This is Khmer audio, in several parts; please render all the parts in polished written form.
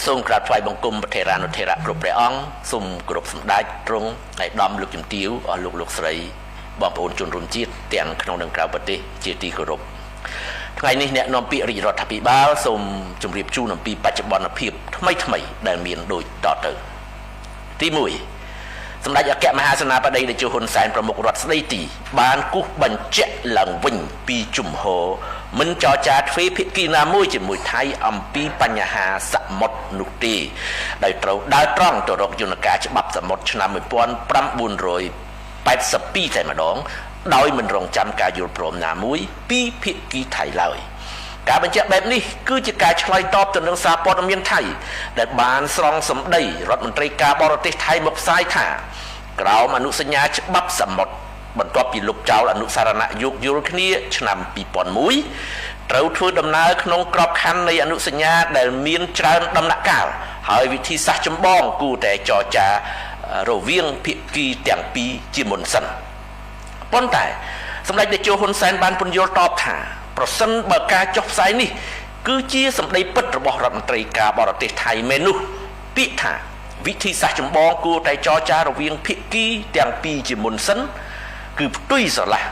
សូមក្រាបថ្វាយបង្គំព្រះថេរានុថេរៈគ្រប់ព្រះអង្គសូមគោរពសម្ដេចទ្រង់ឯកឧត្តមលោកជំទាវអស់លោកលោកស្រីបងប្អូនជនរួមជាតិទាំងក្នុងនិងក្រៅប្រទេសជាទីគោរពថ្ងៃនេះអ្នកនាំពាក្យរាជរដ្ឋាភិបាលសូមជម្រាបជូនអំពីបច្ចុប្បន្នភាពថ្មីថ្មីដែលមានដូចតទៅទី1សម្ដេចអគ្គមហាសេនាបតីតេជោហ៊ុនសែនប្រមុខរដ្ឋស្ដីទីបានគូសបញ្ជាក់ឡើងវិញពីជំហរមិនចរចាទ្វេភាគីណាមួយជាមួយថៃអំពីបញ្ហាសមុទ្រនោះទេដោយត្រូវដើរត្រង់ទៅរកយន្តការច្បាប់សមុទ្រឆ្នាំ1982តែម្ដងដោយមិនរងចាំការយល់ព្រមណាមួយពីភាគីថៃឡើយការបញ្ជាក់បែបនេះគឺជាការឆ្លើយតបទៅនឹងសារព័ត៌មានថៃដែលបានស្រង់សម្ដីរដ្ឋមន្ត្រីការបរទេសថៃមកផ្សាយថាក្រោមអនុសញ្ញាច្បាប់សមុទ្របន្ទាប់ពីលុបចោលអនុសារណៈយោគយល់គ្នាឆ្នាំ2001ត្រូវធ្វើដំណើរក្នុងក្របខ័ណ្ឌនៃអនុសញ្ញាដែលមានច្រើនដំណាក់កាលហើយវិធីសាស្ត្រចម្បងគួរតែចរចារវាងភាគីទាំងពីរជាមុនសិនប៉ុន្តែសម្ដេចតេជោហ៊ុនសែនបានពន្យល់តបថាប្រសិនបើការចុះផ្សាយនេះគឺជាសម្ដីពិតរបស់រដ្ឋមន្ត្រីការបរទេសថៃមែននោះពាក្យថាវិធីសាស្ត្រចម្បងគួរតែចរចារវាងភាគីទាំងពីរជាមុនសិនគឺផ្ទុយស្រឡះ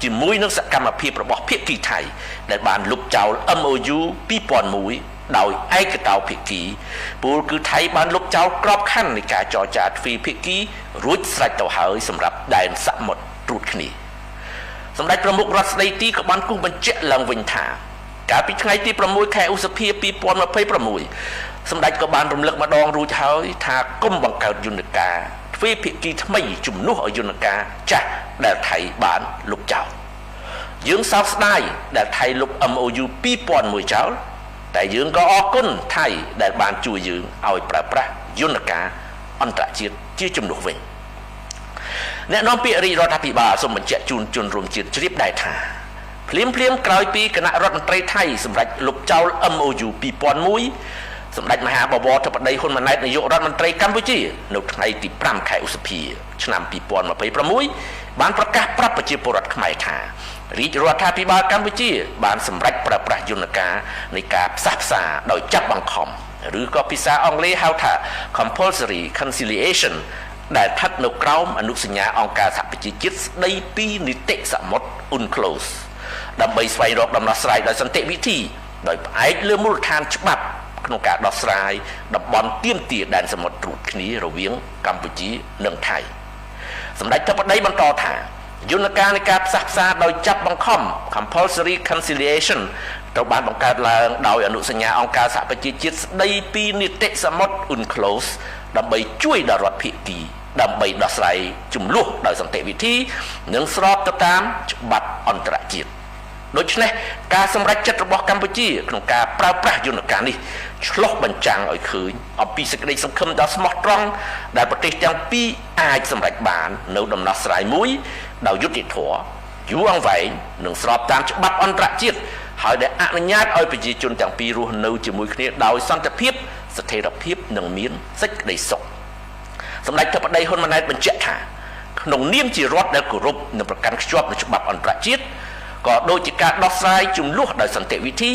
ជាមួយនឹងសកម្មភាពរបស់ភាគីថៃដែលបានលុបចោល MOU 2001ដោយឯកតោភាគីពលគឺថៃបានលុបចោលក្របខ័ណ្ឌនៃការចរចាទ្វេភាគីរួចស្រេចទៅហើយសម្រាប់ដែនសមុទ្រត្រួតគ្នាសម្ដេចប្រមុខរដ្ឋស្ដីទីក៏បានគូសបញ្ជាក់ឡើងវិញថាកាលពីថ្ងៃទី6ខែឧសភា2026សម្ដេចក៏បានរំលឹកម្ដងរួចហើយថាគុំបង្កើតយន្តការទ្វេភាគីថ្មីជំនួសឲ្យយន្តការចាស់ដែលថៃបានលុបចោលយើងសោកស្ដាយដែលថៃលុប MOU 2001ចោលតែយើងក៏អរគុណថៃដែលបានជួយយើងឲ្យប្រើប្រាស់យន្តការអន្តរជាតិជាជំនួសវិញអ្នកនាំពាក្យរាជរដ្ឋាភិបាលសូមបញ្ជាក់ជូនជនរួមជាតិជ្រាបដែរថាភ្លាមភ្លាមក្រោយពីគណៈរដ្ឋមន្ត្រីថៃសម្រេចលុបចោល MOU 2001សម្ដេចមហាបវរធិបតីហ៊ុនម៉ាណែតនាយករដ្ឋមន្ត្រីកម្ពុជានៅថ្ងៃទី5ខែឧសភាឆ្នាំ2026បានប្រកាសប្រាប់ប្រជាពលរដ្ឋខ្មែរថារាជរដ្ឋាភិបាលកម្ពុជាបានសម្រេចប្រើប្រាស់យន្តការនៃការផ្សះផ្សាដោយចាប់បង្ខំឬក៏ភាសាអង់គ្លេសហៅថា compulsory conciliation ដែលស្ថិតនៅក្រោមអនុសញ្ញាអង្គការសហប្រជាជាតិស្ដីពីនីតិសមុទ្រ UNCLOS ដើម្បីស្វែងរកដំណោះស្រាយដោយសន្តិវិធីដោយផ្អែកលើមូលដ្ឋានច្បាប់ក្នុងការដោះស្រាយតំបន់ទាមទារដែនសមុទ្រត្រួតគ្នារវាងកម្ពុជានិងថៃសម្ដេចធិបតីបន្តថាយន្តការនៃការផ្សះផ្សាដោយចាប់បង្ខំ compulsory conciliation ត្រូវបានបង្កើតឡើងដោយអនុសញ្ញាអង្គការសហប្រជាជាតិស្ដីពីនីតិសមុទ្រ UNCLOS ដើម្បីជួយដល់រដ្ឋភាគីដើម្បីដោះស្រាយចំនួនដោយសន្តិវិធីនិងស្របទៅតាមច្បាប់អន្តរជាតិដូច្នេះការសម្រេចចិត្តរបស់កម្ពុជាក្នុងការប្រើប្រាស់យន្តការនេះឆ្លុះបញ្ចាំងឲ្យឃើញអំពីសេចក្តីសង្ឃឹមដ៏ស្មោះត្រង់ដែលប្រទេសទាំងពីរអាចសម្រេចបាននៅដំណោះស្រាយមួយដោយយុត្តិធម៌យូរអង្វែងនិងស្របតាមច្បាប់អន្តរជាតិហើយដែលអនុញ្ញាតឲ្យប្រជាជនទាំងពីររស់នៅជាមួយគ្នាដោយសន្តិភាពស្ថិរភាពនិងមានសេចក្តីសុខសម្ដេចធិបតីហ៊ុនម៉ាណែតបញ្ជាក់ថាក្នុងនាមជារដ្ឋដែលគោរពនិងប្រកាន់ខ្ជាប់នូវច្បាប់អន្តរជាតិក៏ដូចជាការដោះស្រាយចំនួនដោយសន្តិវិធី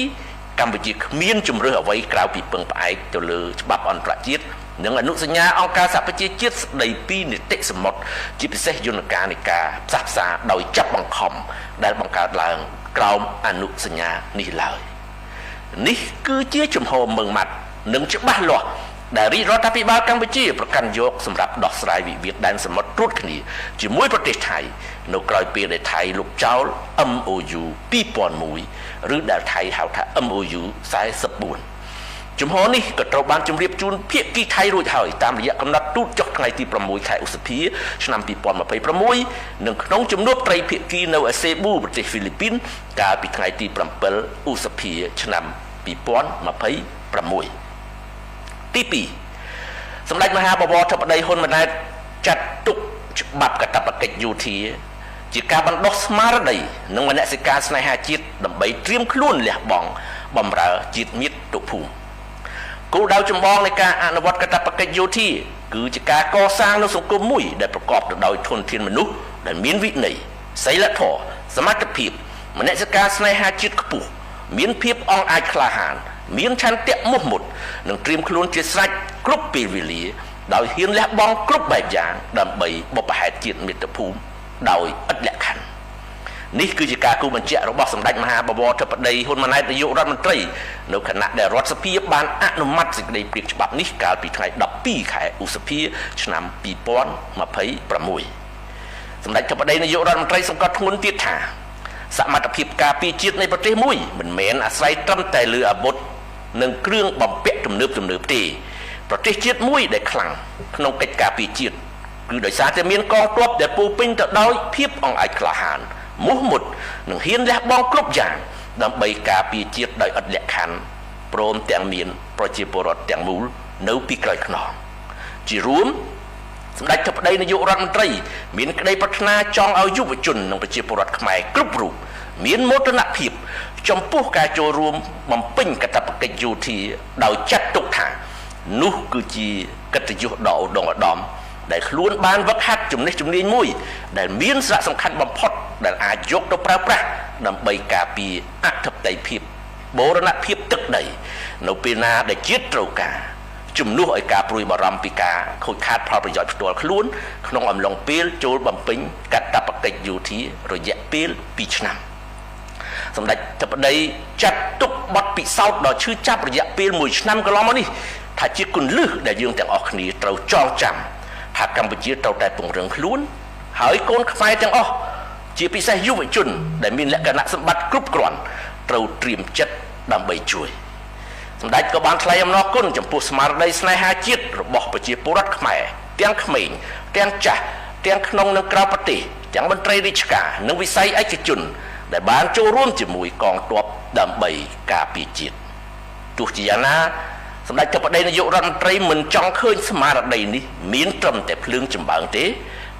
កម្ពុជាគ្មានជំរើសអ្វីក្រៅពីពឹងផ្អែកទៅលើច្បាប់អន្តរជាតិនិងអនុសញ្ញាអង្គការសហប្រជាជាតិស្ដីពីនីតិសមុទ្រជាពិសេសយន្តការនៃការផ្សះផ្សាដោយចាប់បង្ខំដែលបង្កើតឡើងក្រោមអនុសញ្ញានេះឡើយនេះគឺជាជំហរមឹងម៉ាត់និងច្បាស់លាស់ដែលរាជរដ្ឋាភិបាលកម្ពុជាប្រកាន់យកសម្រាប់ដោះស្រាយវិវាទដែនសមុទ្រត្រួតគ្នាជាមួយប្រទេសថៃនៅក្រោយពេលដែលថៃលុបចោល MOU 2001ឬដែលថៃហៅថា MOU 44ជំហរនេះក៏ត្រូវបានជម្រាបជូនភាគីថៃរួចហើយតាមរយៈកំណត់ទូតចុះថ្ងៃទី6ខែឧសភាឆ្នាំ2026និងក្នុងជំនួបត្រីភាគីនៅឯសេប៊ូប្រទេសហ្វីលីពីនកាលពីថ្ងៃទី7ឧសភាឆ្នាំ2026ទី2សម្ដេចមហាបវរធិបតីហ៊ុនម៉ាណែតចាត់ទុកច្បាប់កាតព្វកិច្ចយោធាជាការបណ្ដុះស្មារតីនិងមនសិការស្នេហាជាតិដើម្បីត្រៀមខ្លួនលះបង់បម្រើជាតិមាតុភូមិគោលដៅចម្បងនៃការអនុវត្តកាតព្វកិច្ចយោធាគឺជាការកសាងនូវសង្គមមួយដែលប្រកបទៅដោយធនធានមនុស្សដែលមានវិន័យសីលធម៌សមត្ថភាពមនសិការស្នេហាជាតិខ្ពស់មានភាពអង់អាចក្លាហាន មានឆន្ទៈមោះមុតនិងត្រៀមខ្លួនជាស្រេចគ្រប់ពេលវេលាដោយហ៊ានលះបង់គ្រប់បែបយ៉ាងដើម្បីបុព្វហេតុជាតិមាតុភូមិដោយឥតលក្ខខណ្ឌនេះគឺជាការគូបញ្ជាក់របស់សម្ដេចមហាបវរធិបតីហ៊ុនម៉ាណែតនាយករដ្ឋមន្ត្រីនៅខណៈដែលរដ្ឋសភាបានអនុម័តសេចក្តីព្រាងច្បាប់នេះកាលពីថ្ងៃ12ខែឧសភាឆ្នាំ2026សម្ដេចធិបតីនាយករដ្ឋមន្ត្រីសង្កត់ធ្ងន់ទៀតថាសមត្ថភាពការពារជាតិនៃប្រទេសមួយមិនមែនអាស្រ័យត្រឹមតែលើអាវុធនិងគ្រឿងបំពាក់ទំនើបទំនើបទេប្រទេសជាតិមួយដែលខ្លាំងក្នុងកិច្ចការពារជាតិគឺដោយសារតែមានកងទ័ពដែលពោពេញទៅដោយភាពអង្អាចក្លាហានមោះមុតនិងហ៊ានលះបង់គ្រប់យ៉ាងដើម្បីការពារជាតិដោយឥតលក្ខខណ្ឌព្រមទាំងមានប្រជាពលរដ្ឋទាំងមូលនៅពីក្រោយខ្នងជារួមសម្ដេចធិបតីនាយករដ្ឋមន្ត្រីមានក្តីប្រាថ្នាចង់ឲ្យយុវជននិងប្រជាពលរដ្ឋខ្មែរគ្រប់រូបមានមោទនភាពចំពោះការចូលរួមបំពេញកាតព្វកិច្ចយោធាដោយចាត់ទុកថានោះគឺជាកិត្តិយសដ៏ឧត្តមឧត្តមដែលខ្លួនបានវឹកហាត់ជំនាញមួយដែលមានសារៈសំខាន់បំផុតដែលអាចយកទៅប្រើប្រាស់ដើម្បីការពារអធិបតេយ្យភាពបូរណភាពទឹកដីនៅពេលណាដែលជាតិត្រូវការជំនួសឲ្យការព្រួយបារម្ភពីការខូចខាតផលប្រយោជន៍ផ្ទាល់ខ្លួនក្នុងអំឡុងពេលចូលបំពេញកាតព្វកិច្ចយោធារយៈពេល2ឆ្នាំសម្ដេចធិបតីចាត់ទុកបទពិសោធន៍ដ៏ឈឺចាប់រយៈពេល1ឆ្នាំកន្លងមកនេះថាជាគន្លឹះដែលយើងទាំងអស់គ្នាត្រូវចងចាំថាកម្ពុជាត្រូវតែពង្រឹងខ្លួនហើយកូនខ្មែរទាំងអស់ជាពិសេសយុវជនដែលមានលក្ខណៈសម្បត្តិគ្រប់គ្រាន់ត្រូវត្រៀមចិត្តដើម្បីជួយសម្ដេចក៏បានថ្លែងអំណរគុណចំពោះស្មារតីស្នេហាជាតិរបស់ប្រជាពលរដ្ឋខ្មែរទាំងក្មេងទាំងចាស់ទាំងក្នុងនិងក្រៅប្រទេសទាំងមន្ត្រីរាជការនិងវិស័យឯកជនដែលបានចូលរួមជាមួយកងទ័ពដើម្បីការពារជាតិទោះជាយ៉ាងណាសម្ដេចធិបតីនាយករដ្ឋមន្ត្រីមិនចង់ឃើញស្មារតីនេះមានត្រឹមតែភ្លើងចម្បាំងទេ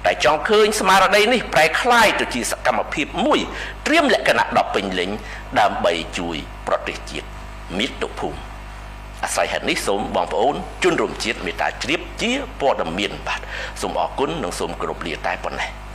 តែចង់ឃើញស្មារតីនេះប្រែក្លាយទៅជាសកម្មភាពមួយត្រៀមលក្ខណៈដ៏ពេញលេញដើម្បីជួយប្រទេសជាតិមាតុភូមិអាស្រ័យហេតុនេះសូមបងប្អូនជនរួមជាតិមេត្តាជ្រាបជាព័ត៌មានបាទសូមអរគុណនិងសូមគោរពលាតែប៉ុណ្ណេះ។